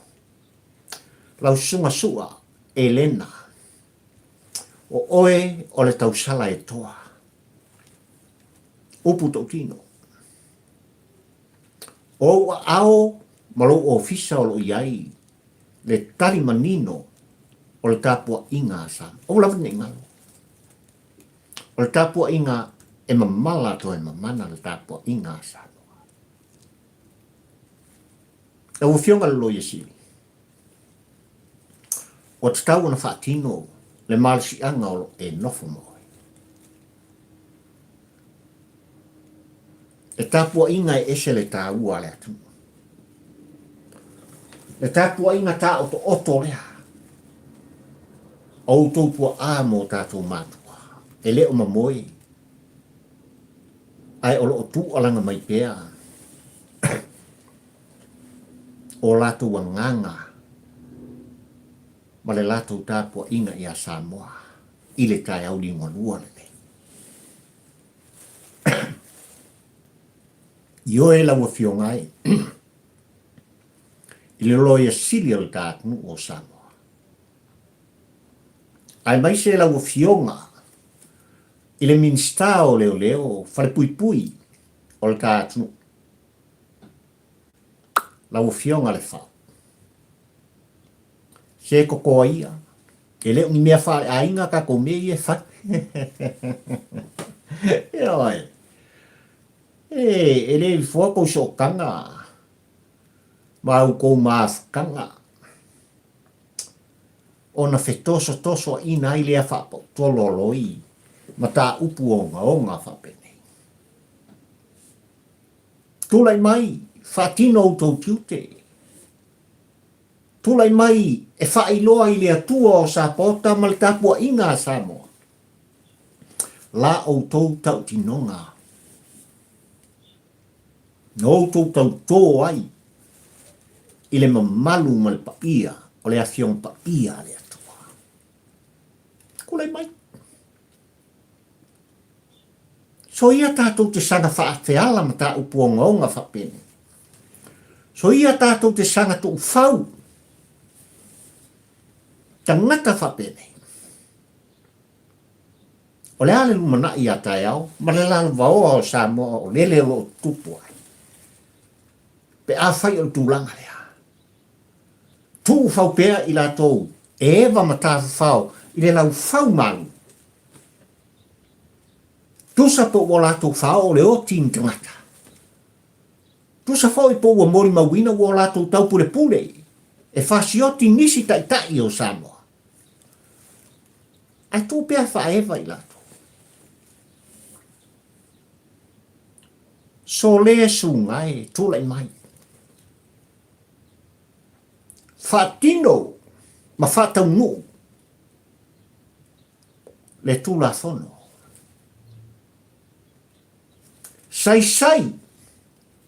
Lau susuga Su'a Elena, o oe o le tausala e toa. Upu tautino. O ou aao ma lou ofisa o lo o i ai le tali manino o le tapuaiga a Samoa. Aua lava ne i galo. O le tapuaiga e mamala toe mamana le tapuaiga a Samoa. Lau Afioga i le Loia Sili, ua tatau ona faatino le malosiaga o lo o e nofo ma oe. Le tapuaiga e ese le taua a le atunuu. Le tapuaiga taotooto lea o outou tuaa ma o tatou matua e le o mamoe ae o lo o tuualaga mai pea o latou agaga ma le latou tapuaiga ia Samoa i le taeao liugalua lenei. Ioe lau Afioga e, i le Loia Sili o le ta atunuu o Samoa, aemaise lau Afioga i le Minisita o Leoleo Falepuipui o le ta atunuu, lau Afioga Lefao. Se kokoa ia, e le o ni mea faaleaiga tatou mea ia e fai. Ioe. E, e le ifoa kou sootaga ma au kou mafutaga ona fetosotosoaina ai lea faapautololoi mataupu ogaoga faapenei. Tulai mai, faatino outou tiute. Tulai mai e faailoa i le Atua o Sapaota ma le tapuaiga a Samoa la outou tautinoga na outou tautō ai i le mamalu ma le paia o le Afioga Paia a le Atua. Tulai mai. Soia tatou te saga faafeala mataupu ogaoga faapenei. Soia tatou te saga tuufau tagata faapenei. O le a le lumanai ia taeao ma le lalovaoa o Samoa o lele o lo o tutupu ai? Pe afai o le tulaga lea, tuufau pea i latou e eva ma tafafao i le laufau malu. Tusa po ua latou faaoo le oti i ni tagata. Tusa foi po ua molimauina ua o latou taupulepule e fasioti nisi taitai o Samoa. Ae tuu pea faaeva i latou. Sole suga e tulai mai. Faatino ma faataunuu le Tulafono. Saisai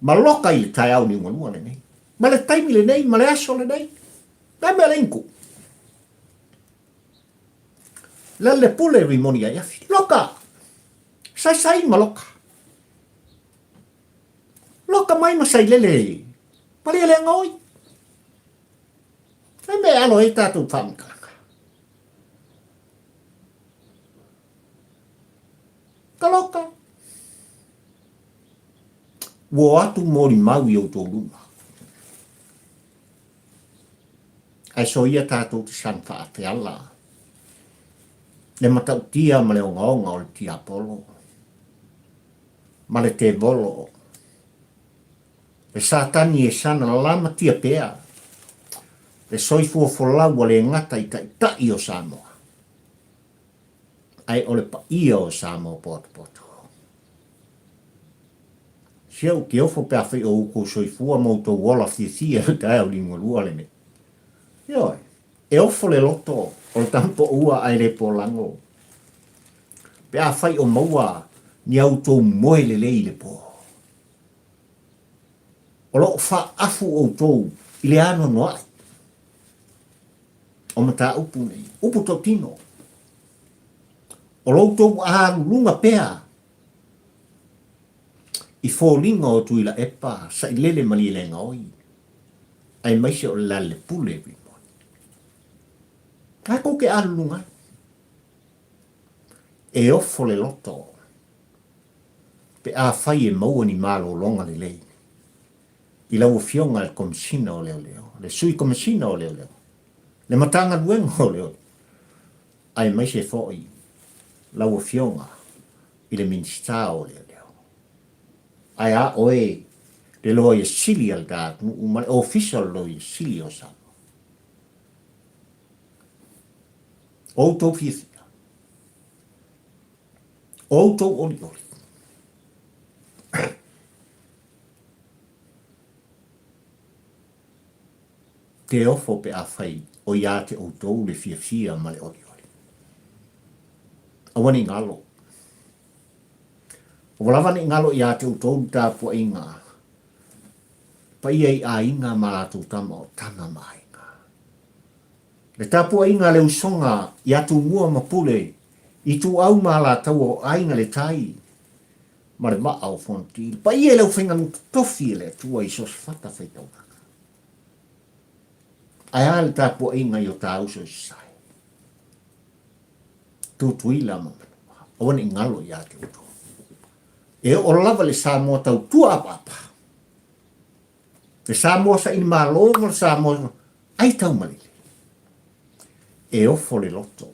ma loka i le taeao liugalua lenei, ma le taimi lenei, ma le aso lenei. Le mea le inku. Le le pule rimoni ai afi. Loka! Saisai ma loka. Loka mai ma sailele. Malieleaga oi. Le mea alo ai tatou faamatalaga. Taloka. Ua o atu molimau i outou luma. Ae soia tatou te san faafeala le matautia ma le ogaoga o le tiapolo ma le tevolo le Satani e sana lamatia pea le soifua folau a le gata i taitai o Samoa. Ae o le paia o Samoa potopoto. Si au ke ofo pe afai o outou soifua ma outou ola fiafia i le taeao liugalua lenei. Ioe, e ofo le loto o le tama-poua ae le polago pe afai o maua ni a outou moe lelei i le po. O lo o faaafu outou i le anoanoai o mataupu nei, upu tautino, o lo outou aluluga pea i foliga o Tuilaepa, Sailele Malielegaoi, aemaise o le Lalelepule Rimoni. Tatou te aluluga ai. E ofo le loto pe afai e maua ni malologa lelei i lau Afioga i le Komesina o Leoleo, le Sui Komesina o Leoleo, le Matagaluega o Leoleo, aemaise foi lau Afioga i le Minisita o Leoleo. Ae a oe le Loia Sili a le ta atunuu ma le Ofisa o le Loia Sili o Samoa. O outou fiafia, o outou olioli. Te ofo pe afai o ia te outou le fiafia ma le olioli. Aua ne i galo. Ua lava ne i galo ia te outou le tapuaiga paia i aiga ma latou tama o Tama ma Aiga. Le tapuaiga a le usoga ia Tumua ma Pule, Ituau ma Alataua o Aiga le Tai ma le Vaa o Fonoti. Le paia i le aufaigaluega totofi a le Atua i so o se fata faitaulaga. Ae a le tapuaiga i o ta uso i Sasae? Tutuila ma Manua, aua ne i galo ia te outou. E oo lava le Samoa tautua apaapa. Le Samoa saili malo ma le Samoa ai taumalele. E ofo le loto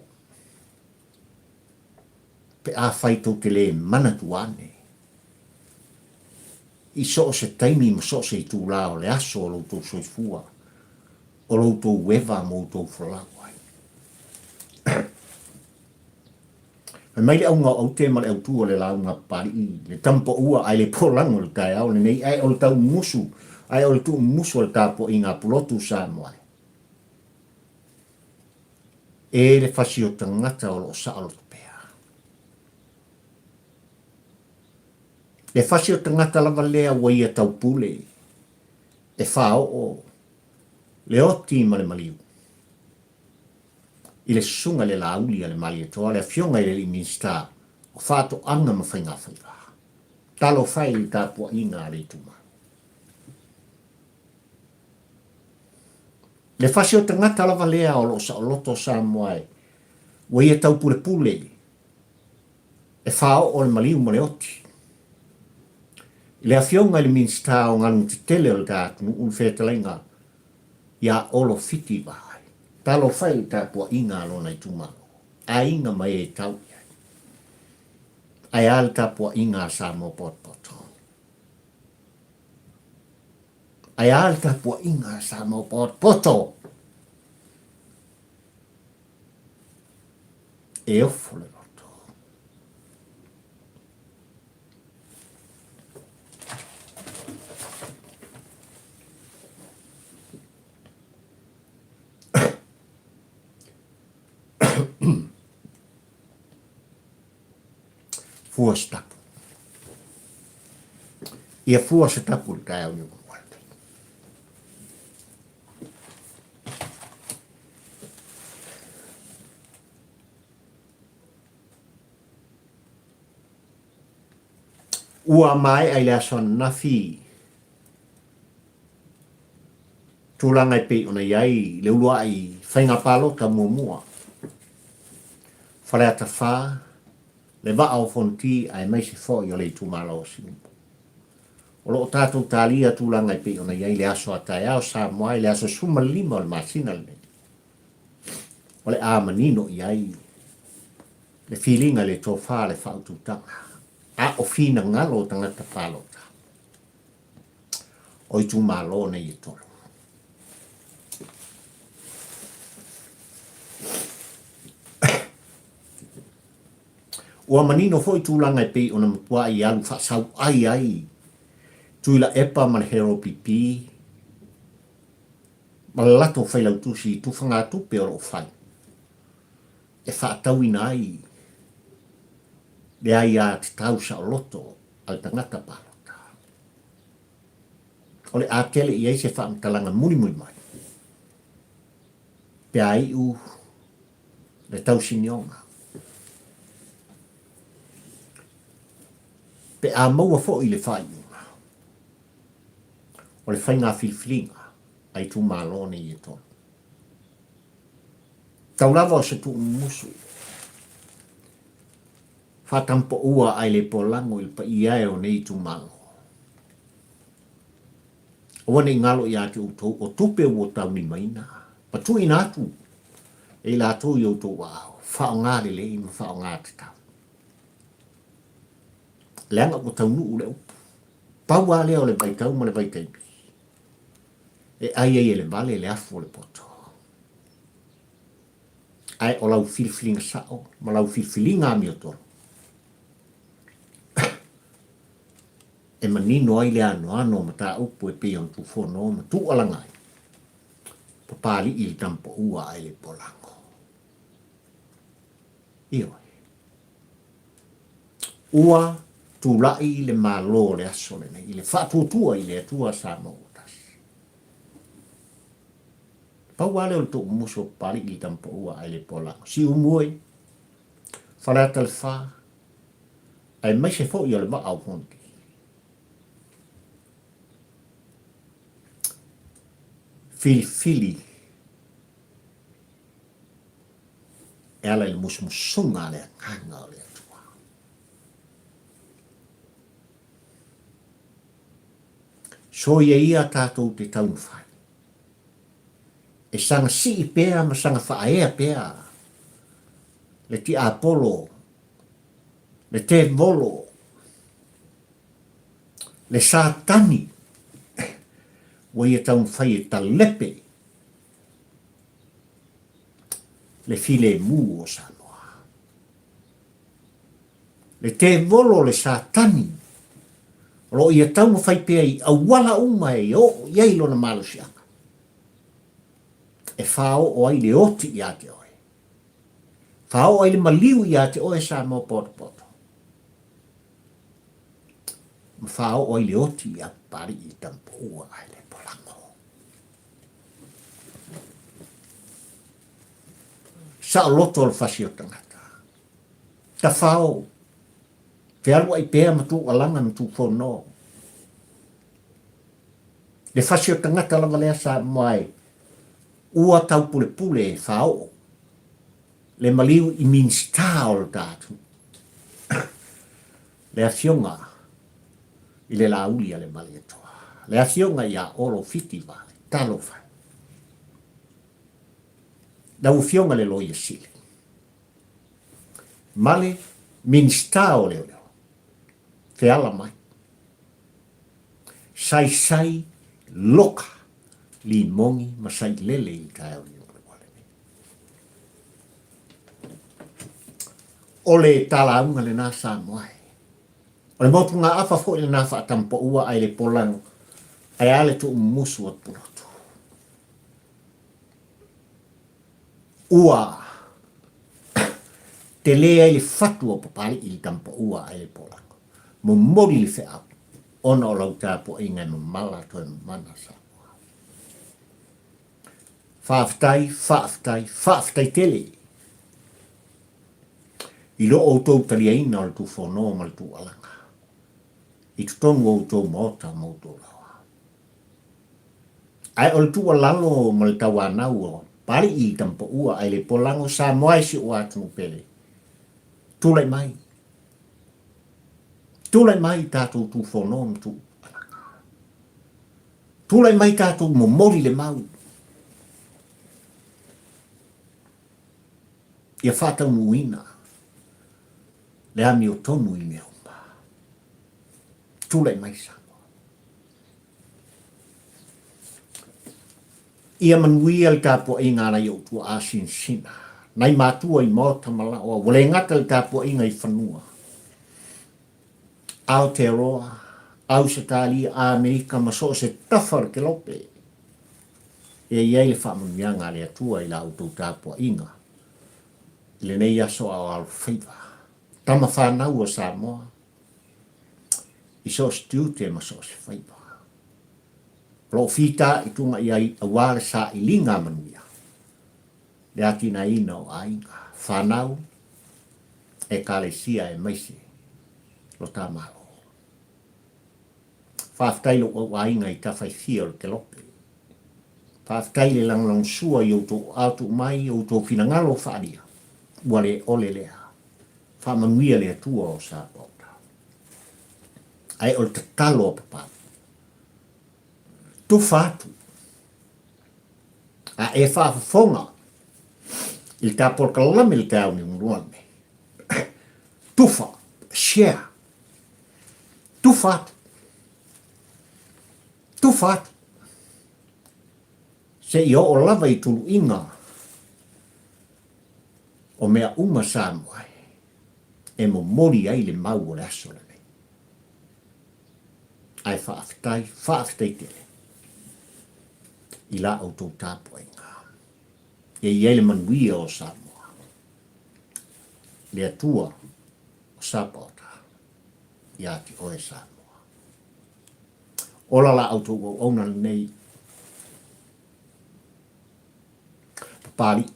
pe afai tou te le manatua ane i so o se taimi ma so o se itulā o le aso o lo outou soifua, o lo outou eva ma outou folau ai. Fai mai le auga o aute ma le autū o le lauga a Papali'i, le tamapaua ae le polago i le taeao lenei, ae o le taumusu, ae o le tuumusu o le tapuaiga a Pulotu Samoa e. E le fasi o tagata o lo o saoloto pea. Le fasi o tagata lava lea ua ia taupule, e faaoo le oti ma le maliu. I le susuga i le Laauli a le Malietoa, le Afioga i le Alii Minisita o Faatoaga ma Faigafaiva. Talofa e i le tapuaiga a le itumalo. Le fasi o tagata lava lea o lo o saoloto Samoa e ua ia taupulepule e faaoo le maliu ma le oti. I le Afioga i le Minisita o Galuega Tetele o le ta atunuu le fetalaiga ia Olo Fiti Vaai. Talofa e i le tapuaiga a lona itumalo, aiga ma e tau i ai. Ae a le tapuaiga a Samoa potopoto? Ae a le tapuaiga a Samoa potopoto? E ofo le loto. Fua se tapu. Ia fua se tapu le taeao ni o Ua maea i le aso ananafi tulaga e pei ona i ai le uluai faiga palota muamua. Faleata 4, le Vaa o Fonoti aemaise foi o le itumalo o Siumu. O lo o tatou talia tulaga e pei ona i ai le aso a taeao Samoa i le aso 15 o le masina lenei. O le a manino i ai le filiga i le tofa le faaututaga, a o finagalo o tagata palota o itumalo nei e tolu. Ua manino foi tulaga e pei ona matuai alu faasauai ai Tuilaepa ma le Harold Pipi ma le latou failautusi i tufagatupe o lo o fai e faatauina ai le aiatatau saoloto a le tagata palota. O le a tele i ai se faamatalaga mulimuli mai pe a iu le tausinioga. Pe a maua foi le faaiuga o le faiga filifiliga a itumalo nei e tolu. Tau lava o se tuumumusu, faatampoua ae le polago i le paia e o nei itumalo. Aua ne i galo ia te outou o tupe ua taunimaina ma tuuina atu e i latou i outou aao, faaaoga lelei ma faaaoga tatau. Leaga ua taunuu le upu. Pau lava lea o le vaitau ma le vaitaimi e ai ai e le vale le afu o le poto. Ae o lau filifiliga sao ma lau filifiliga amiotonu e manino ai le anoano o mataupu e pei ona tufono ma tuualaga ai. Papali'i le tamapaua ae le polago. Ioe. Ua tulai le Malo o le aso lenei i le faatuatua i le Atua Samoa ua tasi. Pau lava lea o le tuumumusu o Papali'i le tamapaua ae le polago. Siumu e, Faleata le Fa, aemaise foi o le Vaa o Fonoti. Filifili e ala i le musumusuga a le Agaga o le Atua. Soia ia tatou te taumafai e saga sii pea ma saga faaea pea le tiapolo, le tevolo, le Satani ua ia taumafai e talepe le filemu o Samoa. Le tevolo o le Satani o lo o ia taumafai pea i auala uma e oo i ai lona malosiaga e faaoo ai le oti ia te oe, faaoo ai le maliu ia te oe Samoa potopoto, ma faaoo ai le oti ia Papali'i i Tamapaua ae le polago. Saoloto o le fasi o tagata. Tafao, fealuai pea ma tuualaga ma tuufono. Le fasi o tagata lava lea Samoa e ua taupulepule e faaoo le maliu i Minisita o le ta atunuu. Le Afioga i le Laauli a le Malietoa, le Afioga ia Olo Fiti Vale, talofa e. Lau Afioga le Loia Sili, ma le Minisita o Leoleo, feala mai, saisai loka limogi ma sailele i le taeao liugalua lenei. O le talauga lena Samoa e. O le motugaafa foi lena faatampaua ae le polago, ae a le tuumumusu o Pulotu. Ua tele ai le fatu o Papali'i i le tampaua ae le polago. Momoli le feau ona o lau tapuaiga e mamala toe mamana Samoa. Faafetai, faafetai, faafetai tele i lo outou taliaina o le tufono ma le tuualaga i totonu o outou maota ma outou laoa. Ae o le tuualalo ma le tauanau o Pali'i i Tamapaua ae le polago Samoa e si ou atunuu pele, tulai mai, tulai mai tatou tufono ma tuualaga. Tulai mai tatou momoli le mau ia faataunuuina le amiotonu i mea uma. Tulai mai Samoa. Ia manuia le tapuaiga a nai ou tuaa sinasina, nai matua i maota ma laoa, ua le gata le tapuaiga i fanua. Aotearoa, Ausetalia, Amerika ma so o se tafa o le kelope, e i ai le faamanuiaga a le Atua i la outou tapuaiga i lenei aso a o alofaiva, tama fanau a Samoa i so o se tiute ma so o se faiva. O lo o fita i tuga i ai aua le sailiga manuia, le atinaeina o aiga, fanau, Ekalesia aemaise lo ta Malo. Faafetai lou au aiga i tafaifia o le kelope. Faafetai le lagolagosua i outou aao tuu mai, outou finagalo faaalia. Ua le ole lea. Faamanuia le Atua o Sapaota. Ae o le tatalo a Papalii, tufa atu a e faafofoga i le ta polokalame i le taeao niumalua lenei. Tufa, share, tufa atu, tufa atu, seia oo lava i tuluiga o mea uma Samoa e momoli ai le mau o le aso lenei. Ae faafetai, faafetai tele. I la outou tapuaiga. Ia i ai le manuia o Samoa. Le Atua o Sapaota ia te oe Samoa. Ola la outou auauna lenei. Papali'i.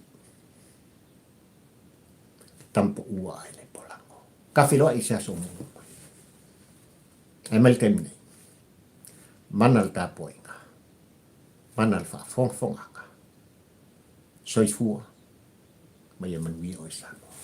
Tamapaua ai le polago. Ka feiloai i se aso muamua mai. Ae mai le taimi nei. Mana le tapuaiga. Mana le faafogafogaga. Soifua ma ia manuia oe Samoa.